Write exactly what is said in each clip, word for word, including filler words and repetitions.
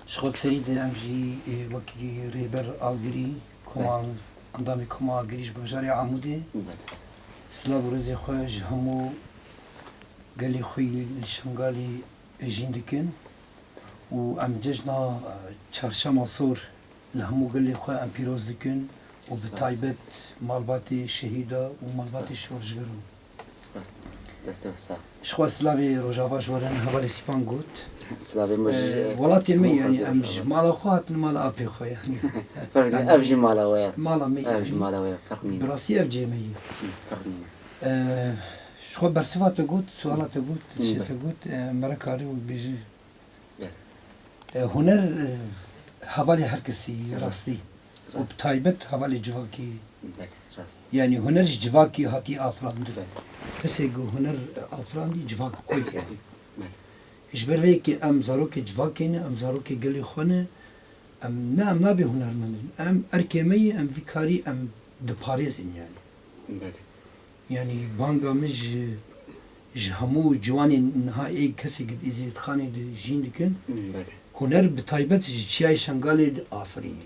Ji xwe bi serî de em jî, e, wekî rêber agirî, koma, endamê koma agirî ji bajarê Amûdê, silav û rêzê xwe ji hemû gelê xwe yî li Şengalê pejîn dikin û em cejna, e, Çarşema Sor li hemû gelê xwe em pîroz dikin û bi Spas. Taybet malbatê şehîda û malbatê Spas. Şorjgeran. Spas. Destê we sax. Ji xwe silavê Rojava ji we re hevalê Sîpan got. Silavê me jî, Ee, welatê me, yanî, em ji mala xwe hatin mala apê xwe, yanî. Ferq nîne, ev jî mala we ye. Mala me ye. Ev jî mala we ye, ferq nîne. Bi rastî ev cihê me ye. Ferq nîne. Ee, ji xwe bersiva te got, suala te got, Hı, tiştê be. te got, e, me re karî û bêjî. Be. E, huner, e, hevalê her kesî ye, rastî. Û bi Rast. taybet hevalê civakî. Be, rast. Yanî huner ji civakî hatî afirandin. Be. Kesê ku huner afirandî civak xwe ye. Be. Ji ber vê yekê em zarokê civakê ne, em zarokê gelê xwe ne. Em ne, em nabê hunermend in. Em erkê me ye, em vî karî em diparêzin yanî. Belê. Yanî banga min ji, ji hemû ciwanên niha ê kesê ku di Îzêdxanê de jîn dikin, Belê. huner bi taybet ji Çiyayê Şengalê diafirîne.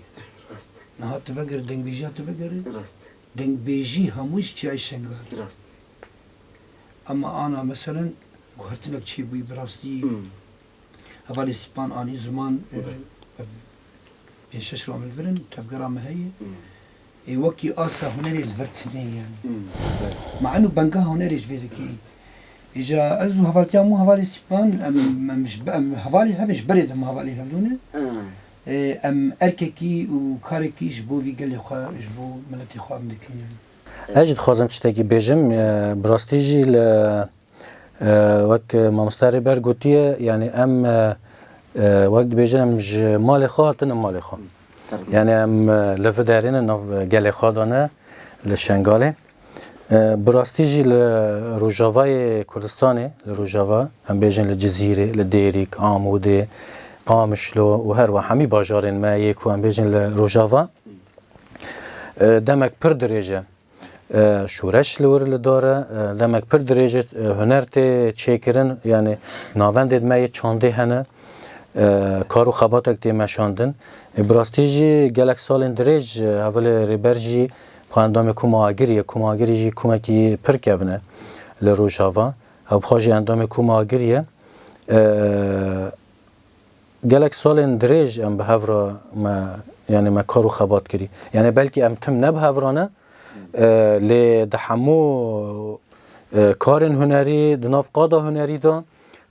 Rast. Niha tu vegere dengbêjiya tu vegere, Rast. dengbêjî hemû ji Çiyayê Şengalê. Rast. Ema ana meselen guhertinek çêbûyî bi rastî. Hmm. Hevalê Sîpan anî ziman, e, Be. ev pênc şeş roj min li vir in, tevgera me heye. Hmm. Ê wekî asta hunerê li vir tune ye yanî. Hmm. Be. Ma eno benga hunerê ji vê dikî. Rast. Îca ez û hevaltiya min û hevalê Sîpan, em, em ji be-, em hevalê hev in, ji berê de em hevalê hevdû ne. Hmm. Ê, em erkekî û karekî ji bo vî gelê xwe, ji bo miletê xwe em dikin yanî. Ez jî dixwazim tiştekî bêjim, e, bi rastî jî li E, wek, e, mamoste Rêber gotiye, yanî em, e, e, wek dibêjin em ji malê xwe hatine malê xwe. Tabii. Yanî em, e, li vê derê ne nav, e, gelê xwe de ne, li Şengalê. E, bi rastî jî li Rojavayê Kurdistanê, li Rojava, em bêjin li Cizîrê, li Dêrîk, Amûdê, Qamişlo û her wiha hemî bajarên me yê ku em bêjin li Rojava, e, demek pir dirêj e. E, şoreş li wir li dar e, e, demek pir dirêj e, e, huner tê çêkirin, yanî navendên me yê çandê hene, e, kar û xebatek tê meşandin. E, bi rastî jî gelek salên dirêj, e, hevalê Rêber jî xwe endamê Koma Agirî ye. Koma Agirî jî komekî pir kevn e li Rojava. Ew bi xwe jî endamê Koma Agirî ye. E, Gelek salên dirêj em bi hev re me, yanî me kar û xebat kirî. Yanî belkî em tim ne bi hev re ne, e, lê di hemû, e, karên hunerî, di nav qada hunerî de,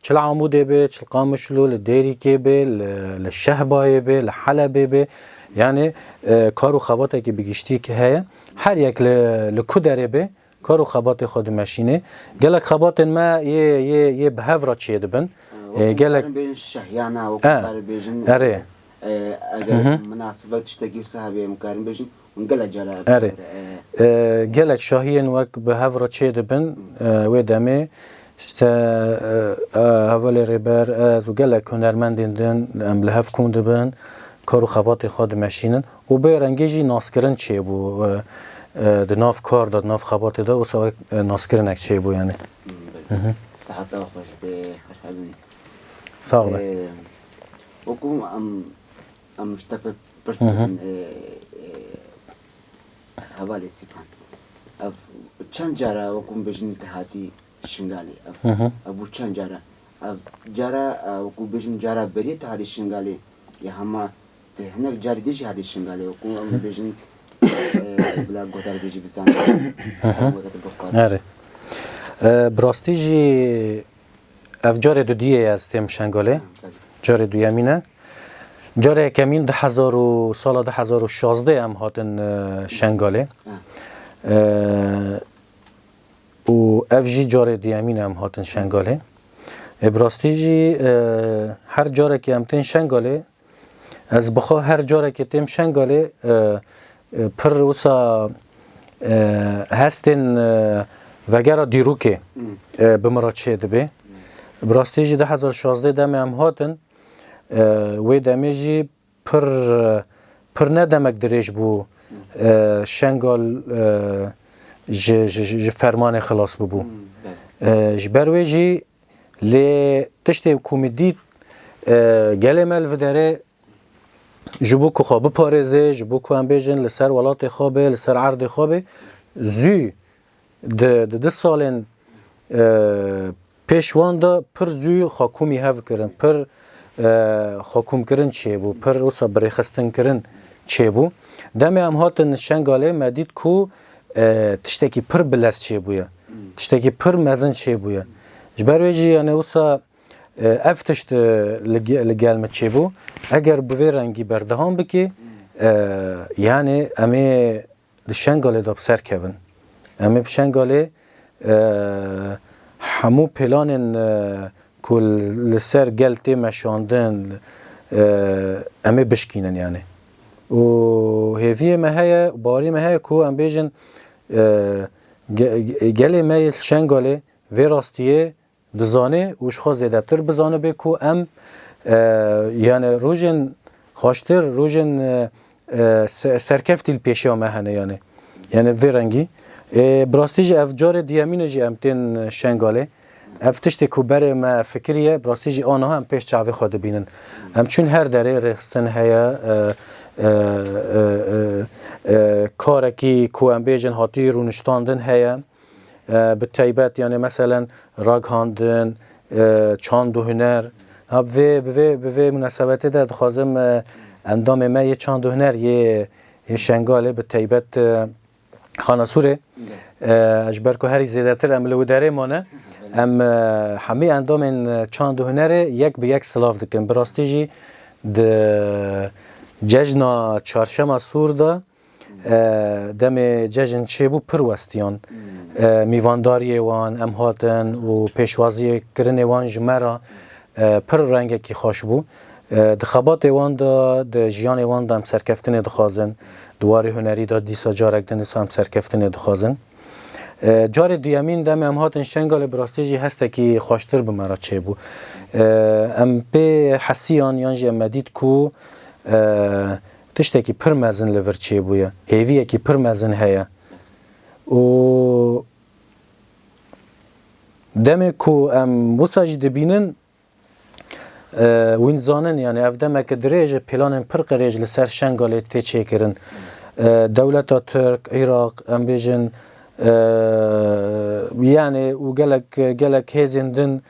çi li Amûdê be, çi li Qamişlo, li Dêrîkê be, li, li Şehbayê be, li Helebê be, yanî, e, kar û xebatekî bi giştî ki heye. Her yek li, li ku derê be, kar û xebatê xwe dimeşînê. Gelek xebatên me yê, yê, yê bi hev re çêdibin. Ê, wekî gelek em bêjin şehyana, wekî Eh, em bêjin, erê. e, eger Hı hı. minasebet tiştekî wisa hebe, em karin bêjin, hûn gelek cara Erê. e, E, gelek şahiyên wek bi hev re çêdibin, e, wê demê işte, e, e, hevalê Rêber, ez û gelek hunermendên din em li hev kom dibin, kar û xebatê xwe dimeşînin. û bê rengê jî naskirin çêbû, e, e, di nav kar de, di nav xebatê de, wisa, e, naskirinek çêbû, yanî. Hmm, Hı hı. belê. Seheta xweş be, her hebin. Sağ olun. E, wekû em, em ji te pe-, pirs Hı hı. dikin, e, e, hevalê Sîpan. Ev çend cara wekû em bêjin te hatî Şingalê? Ev, Hı hı. ev bû çend cara? Ev cara, e, wekû bêjin cara berê te hatî Şingalê? Ya hema te hinek carî dî jî hatî Şingalê, wekû em bêjin, e, bila guhdarê dî jî bizane. Hı hı. Ev weke te bixwaz. Erê. E, bi rastî jî ev carê dudiyê ye ez têm Şengalê. Ha, belê. Carê duyemîn e. Carê yekemîn du hezar û, sala du hezar û şazdeh em hatin, e, Şengalê. Ha. E, û ev jî carê duyemîn em hatin Şengalê. E, bi rastî jî, e, her carekê em tên Şengalê, ez bi xwe her carekê têm Şengalê, e, e, pir wisa, e, hestên, e, vegera dîrokê, Hmm. e, bi min re çê dibe. Bi rastî jî du hezar şazdeh demê em hatin, e, wê demê jî pir, pir ne demek dirêj bû, e, Şengal, e, ji, ji, ji, ji fermanê xilas bibû. Hmm, belê. E, ji ber wê jî lê tiştê ku min dît, e, gelê me li vê derê Ji bo ku xwe biparêze, ji bo ku em bêjin li ser welatê xwe be, li ser erdê xwe be, zû di, di du salên, e, pêş wan de pir zû xwekomî hev kirin, pir, e, xwekomkirin çêbû, pir wisa birêxistinkirin çêbû. Demê em hatin Şengalê me dît ku, e, tiştekî pir bilez çêbûye, tiştekî pir mezin çêbûye. Ji ber wê jî, yani, wisa, e, ev tişt, e, li ge-, li gel me çêbû. Eger bi vê rengî berdewam bikê, e, yani, em ê di Şengalê de bi ser kevin. Em ê bi Şengalê, e, hemû planên, e, ku li ser gel tê meşandin, e, em ê bişkînin yani. Û hêviyê me heye, bawerî me heye ku em bêjin, e, ge-, ge-, gelê me yê Şengalê vê rastiyê dizane û ji xwe zêdetir bizanibe ku em, e, yani rojên xweştir, rojên, e, e, se-, serkeftî li pêşiya me hene yani. Yani vê rengî. E, bi rastî jî ev carê diyemîn e jî em tên Şengalê. Ev tiştê ku berê me fikiriye, bi rastî jî aniha em pêş çavê xwe dibînin. Em çûn her derê rêxistin heye, e, e, e, e, e, karekî ku em bêjin hatî rûniştandin heye. E, bi taybet, yani, meselen, raghandin, e, çand û huner. Ha, bi vê, bi vê, bi vê munasebetê de dixwazim, e, endamê me yê çand û huner yê, yê Şengalê, bi taybet, e, Xana Sûrê, e, ji ber ku herî zêdetir em li wê derê mane, em, e, hemî endamên, e, çand û hunerê yek bi yek silav dikin. Bi rastî jî di cejna Çarşema Sûr de, E, demê cejn çêbû pir westiyan. E, mîvandariyê wan, em hatin û pêşwaziyê kirinê wan ji me re, e, pir rengekî xweş bû. E, di xebatê wan de, di jiyanê wan de em serkeftinê dixwazin. Di warê hunerî de dîsa carek din dîsa em serkeftinê dixwazin. E, carê duyemîn demê em hatin Şengalê bi rastî jî hestekî xweştir bi me re çêbû. E, em pê hesiyan yan jî em me dît ku, e, tiştekî pir mezin li vir çêbûye, hêviyekî pir mezin heye. Û demê ku em wisa jî dibînin, e, wîn zanin, yani ev demeke dirêj e, planên pir qirêj li ser Şengalê tê çêkirin. E, dewleta Tirk, Iraq, em bêjin, e, yani û gelek, gelek hêzên din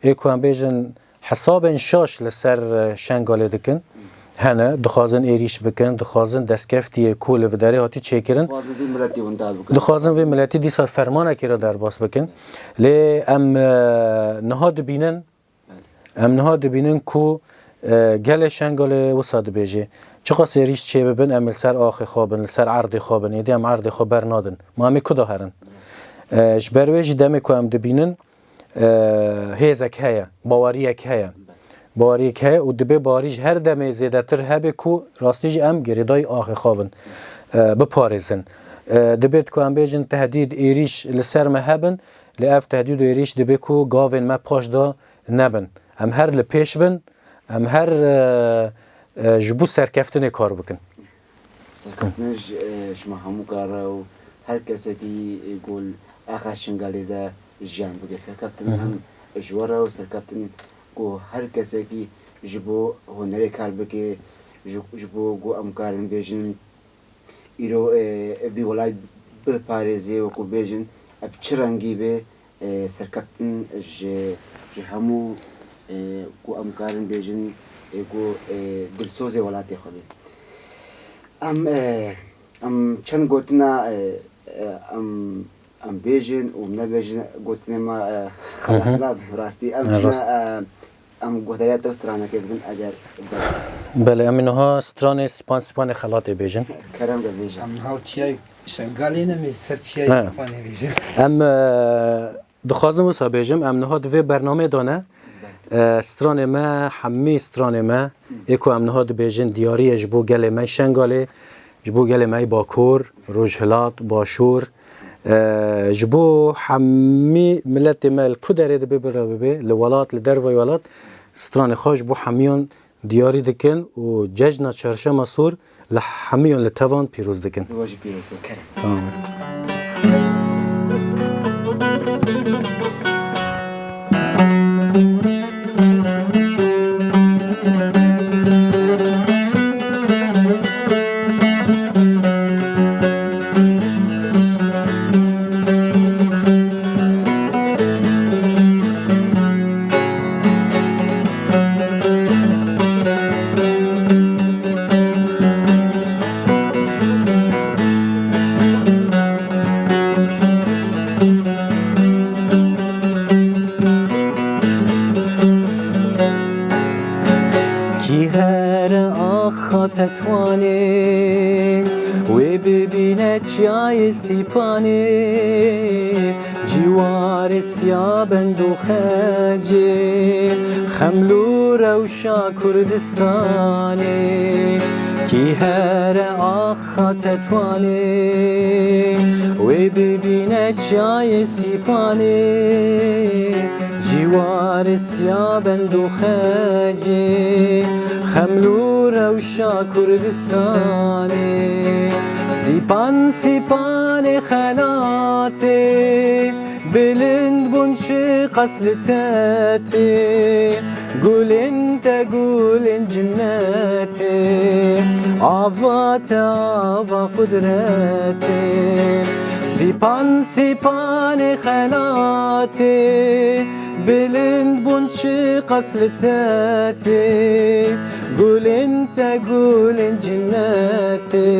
ê ku em bêjin, hesabên şaş li ser, e, Şengalê dikin. Hene, dixwazin êrîş bikin, dixwazin destkeftiyê ku li viderê hatî çêkirin. Dixwazin vî miletî windar bikin. Dixwazin vê miletî dîsa fermanekê re derbas bikin. Lê em, e, niha dibînin, em niha dibînin ku, e, gelê Şengalê wisa dibêje. Çiqas êrîş çê bibin, em li ser axê xwe bin, li ser erdê xwe bin. Êdî em erdê xwe bernadin. Ma em ê ku de herin? E, ji ber wê jî demê ku em dibînin, e, hêzek heye, baweriyek heye. Baweriyek heye û dibê bawerî ji her demê zêdetir hebe ku rastî jî em girêdayî axê xwe bin, e, biparêzin. E, dibêt ku em bêjin tehdîd, êrîş li ser me hebin, lê ev tehdîd û êrîş dibê ku gavên me paş de nebin. Em her li pêş bin, em her, e, e, ji bo serkeftinê kar bikin. Serkeftin ji, e, ji me hemû kar e û her kesekî, e, ku li axa Şingalê de jiyan bike. Serkeftin hem ji we re û serkeftin ku her kesekî ji bo hunerê kar bike, ji, ji bo ku em karin bêjin îro, e, vî welat biparêze, wekû bêjin, ev çi rengî be, e, serkeftin ji, ji hemû, e, ku em karin bêjin, e, ku, e, dilsozê welatê xwe be. Em, e, em çend gotina, e, e, em, em bêjin û em nebêjin, gotinê me, e, xelas nabe. Rastî em çima, e, em guhdariya te stranekê dibin, eger bibêjin. Belê, em ê niha stranê Span Spanê Xelatê bêjin. Kerem be bêjin. Em niha çiyayê Şengalê ne, em ê ser çiyayê Spanê bêjin. Em, e, dixwazim wisa bêjim, em niha di vê bernameyê de ne. E, stranê me, hemî stranê me, ê ku em niha dibêjin, diyarî ye ji bo gelê me Şengalê, ji bo gelê me Bakur, Rojhilat, Başûr, e, ji bo hemî miletê me li ku derê dibe bira bibe, li welat, li dervayî welat, stranê xwe ji bo hemiyan diyarî dikin û cejna Çarşema Sûr li hemiyan li tevan pîroz dikin. Li we jî pîroz be, kerem. Tamam. Here axa Tetwanê, wê bibîne çiyayê Sîpanê, cîwarê siya bend û xecê, xeml û rewşa Kurdistanê. Kî here axa Tetwanê, wê bibîne çiyayê Sîpanê, cîwarê siya bend û xecê, xeml û rewşa Kurdistanê. Sîpan, Sîpanê xelatê, bilind bûn şiqas li tetê, gulên te gulên cinnetê, ava te ava qudretê. Sîpan, Sîpanê xelatê, bilind bûn çiqas li tetê, gulên te gulên cinnetê,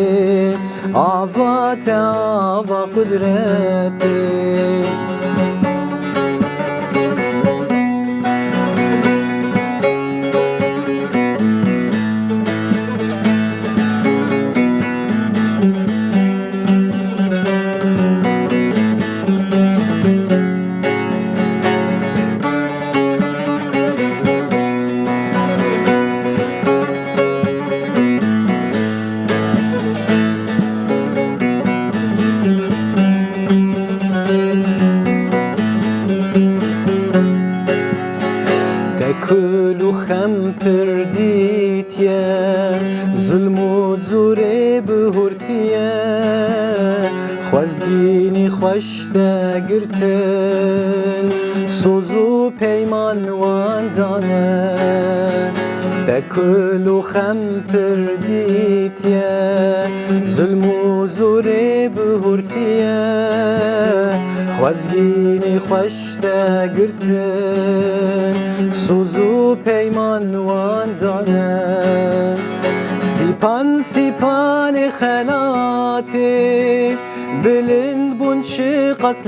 ava te ava qudretê. Te kul û xem pir dîtiye, zulm û zûrê bihurtiye, xwezgînî xweş te girtin, soz û peyman wan dane. Te kul û xem pir dîtiye, zulm û zûrê bihurtiye, xwezgînî xweş te girtin, soz û peyman wan dane. Sîpan, Sîpanê xelatê, bilind bûn şiqas